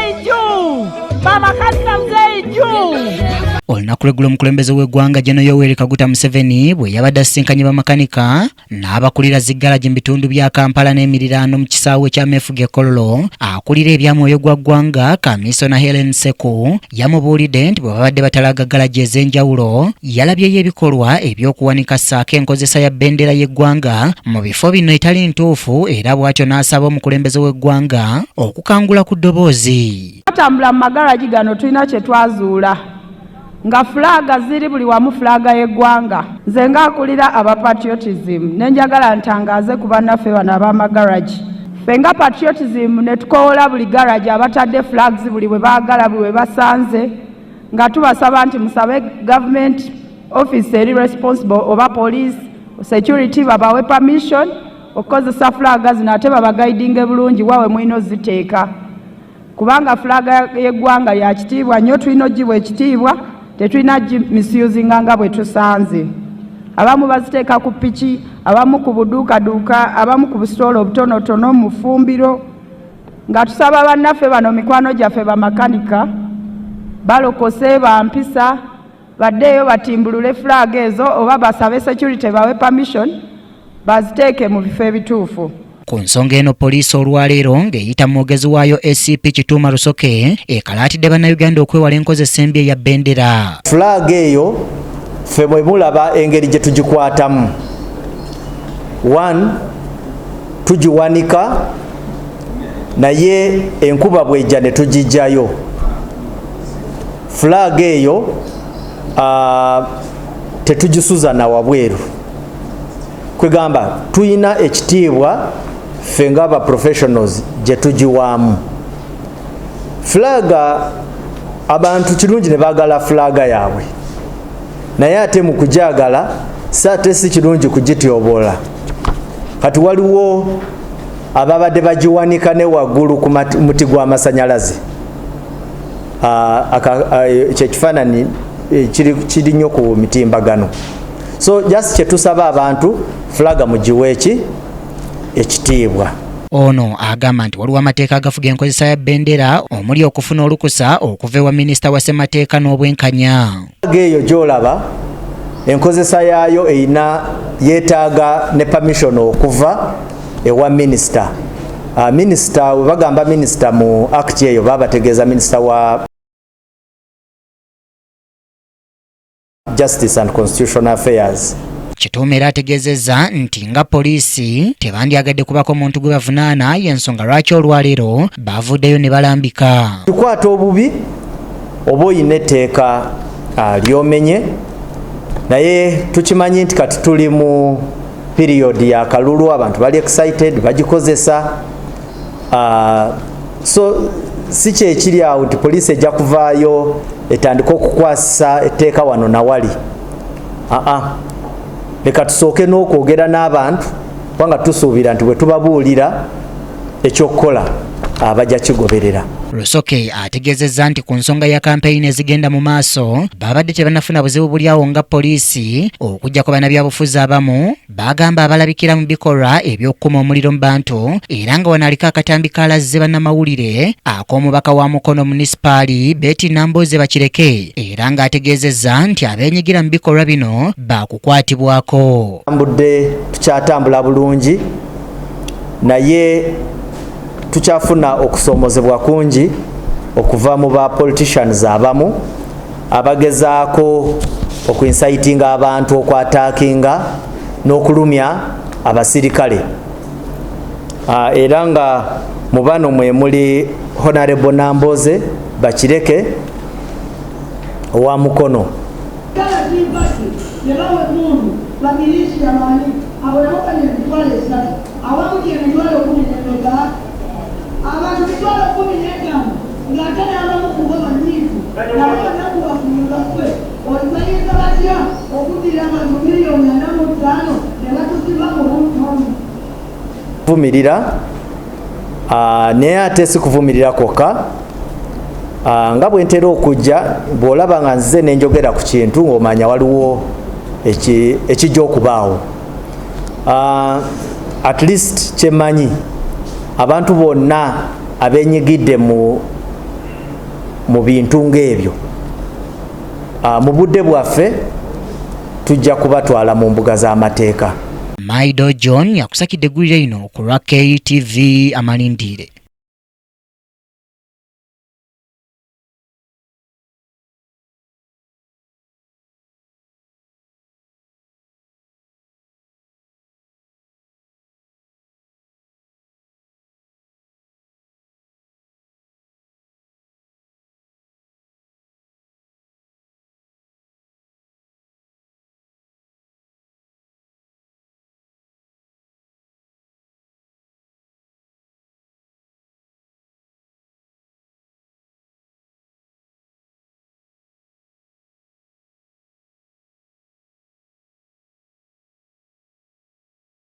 Mzeei juu! Bamakanika Mzeei juu! Olunaku lweggulo omukulembeze w'eggwanga Gen Yoweri Kaguta Museveni bwe yabadde asisinkanye bamakanika n'abakulira ziggalagi mu bitundu bya Kampala n'emiriraano mu kisaawe ky'ameefuga e Kololo, akulira ebyamwoyo gwa ggwanga Kamisona Helen Seku yamubuulidde nti bwe babadde batalaga ggalagi ez'enjawulo yalabyeyo ebikolwa eby'okuwanika ssaako enkozesa ya bendera y'eggwanga mu bifo bino etali ntuufu era bw'atyo n'asaba omukulembeze w'eggwanga okukangula ku ddoboozi. Twatambula mu magaragi gano tulina kye twazuula nga fulaaga ziri buli wamu, fulaaga y'eggwanga. Nze ng'akulira aba patriotism ne njagala ntangaaze ku bannaffe bano ab'amagaragi. Ffe nga patriotism ne tukoowola buli garagi abatadde flags buli bwe baagala, buli bwe basanze, nga tubasaba nti musabe government office eri responsible oba police security babawe permission okukozesa fulaaga zino, ate babaguidinge bulungi wawe mulina oziteeka, kubanga fulaaga y'eggwanga ya kitiibwa nnyo, tulina ogibwa ekitiibwa, tetulina misusinga nga bwe tusanze. Abamu baziteeka ku piki, abamu ku buduukaduuka, abamu ku busitoola obutonotono, mu ffumbiro. Nga tusaba bannaffe bano, mikwano gyaffe bamakanika balokose bampisa, baddeeyo batimbulule fulaaga ezo oba basabe security bawe permission baziteeke mu bifo ebituufu. Ku nsonga eno, poliisi olwaleero ng'eyita mwogezi waayo ACP Kituuma Rusoke ekalaatidde Bannayuganda okwewala enkozesa embi eya bendera. Fulaaga eyo ffe bwe mulaba engeri gye tugikwatamu, one, tugiwanika, naye enkuba bwejja ne tugijjayo. Fulaaga eyo tetugisuza na wabweru. Kwegamba tuyina ekitiibwa ffe nga professionals gye tugiwaamu fulaaga. Abantu kirungi ne baagala fulaaga yaabwe, naye ate mu kugyagala si ate si kirungi kugityoboola. Kati waliwo ababadde bagiwanika ne waggulu ku muti gw'amasanyalaze. Kyekifaananyi kiri nnyo ku mitimbagano. So just kyetusaba abantu, fulaga mugiwe eki ekitiibwa. Ono agamba nti waliwo amateeka agafuga enkozesa ya bendera, omuli okufuna olukusa okuva ewa minisita wa ssemateeka n'obwenkanya. Fulaga eyo gy'olaba, enkozesa yaayo erina yeetaaga ne permission okuva ewa minisita. Minisita, we bagamba minisita mu act eyo, babategeeza minisita wa Justice and Constitutional Affairs. Kituuma era ategeezezza nti nga poliisi tebandyagadde kubako muntu gwe bavunaana, y'ensonga lwaki olwaleero bavuddeyo ne balambika. Tukwata obubi oba oyina etteeka lyomenye, naye tukimanyi nti kati tuli mu period ya kalulu, abantu bali excited, bagikozesa. So si kyekiri awo nti poliisi ejja kuvaayo etandike okukwasisa etteeka wano nawali. Aa, leka tusooke n'okwogera n'abantu, kubanga tusuubira nti bwe tubabuulira ekyokukola abajja kigoberera. Rusoke ategeezezza nti ku nsonga ya kampeyini ezigenda mu maaso babadde tebannafuna buzibu buli awo nga poliisi, okuggyako bannabyabufuzi abamu bagamba abalabikira mu bikolwa eby'okukuma omuliro mu bantu, era nga wano aliko akatambi kalazze bannamawulire ak'omubaka wa Mukono Munisipaali Betty Nambooze Bakireke, era ng'ategeezezza nti abeenyigira mu bikolwa bino baakukwatibwako. Tambudde, tukyatambula bulungi, naye tukyafuna okusoomozebwa kungi okuva mu ba politicians abamu abagezaako okuincitinga abantu okwattackinga n'okulumya abasirikale. Era nga mu bano mwe muli Honorable Namboze Bakireke owa Mukono. Ne bawa emundu bamilishiya baani abo, nabo bali 30,000 awamu gye 14,000 emeka, abantu 15,000, ng'ate n'abamu ku bo banyiivu, nabo banaku baffe. Bayinza batya okuddira abantu 45,000,000 ne batusiba mu buntono? Vumirira, naye ate si kuvumirira kwokka. Nga bwe ntera okujja, bw'olaba nga nzize nenjogera ku kintu, ng'omanya waliwo ekijja okubaawo. At least kyemmanyi, abantu bonna abenyigidde mu mu bintu ng'ebyo, mu budde bwaffe tujja kubatwala mu mbuga z'amateeka. Maido John yakusakidde eggulire lino ku lwa KTV Amalindire.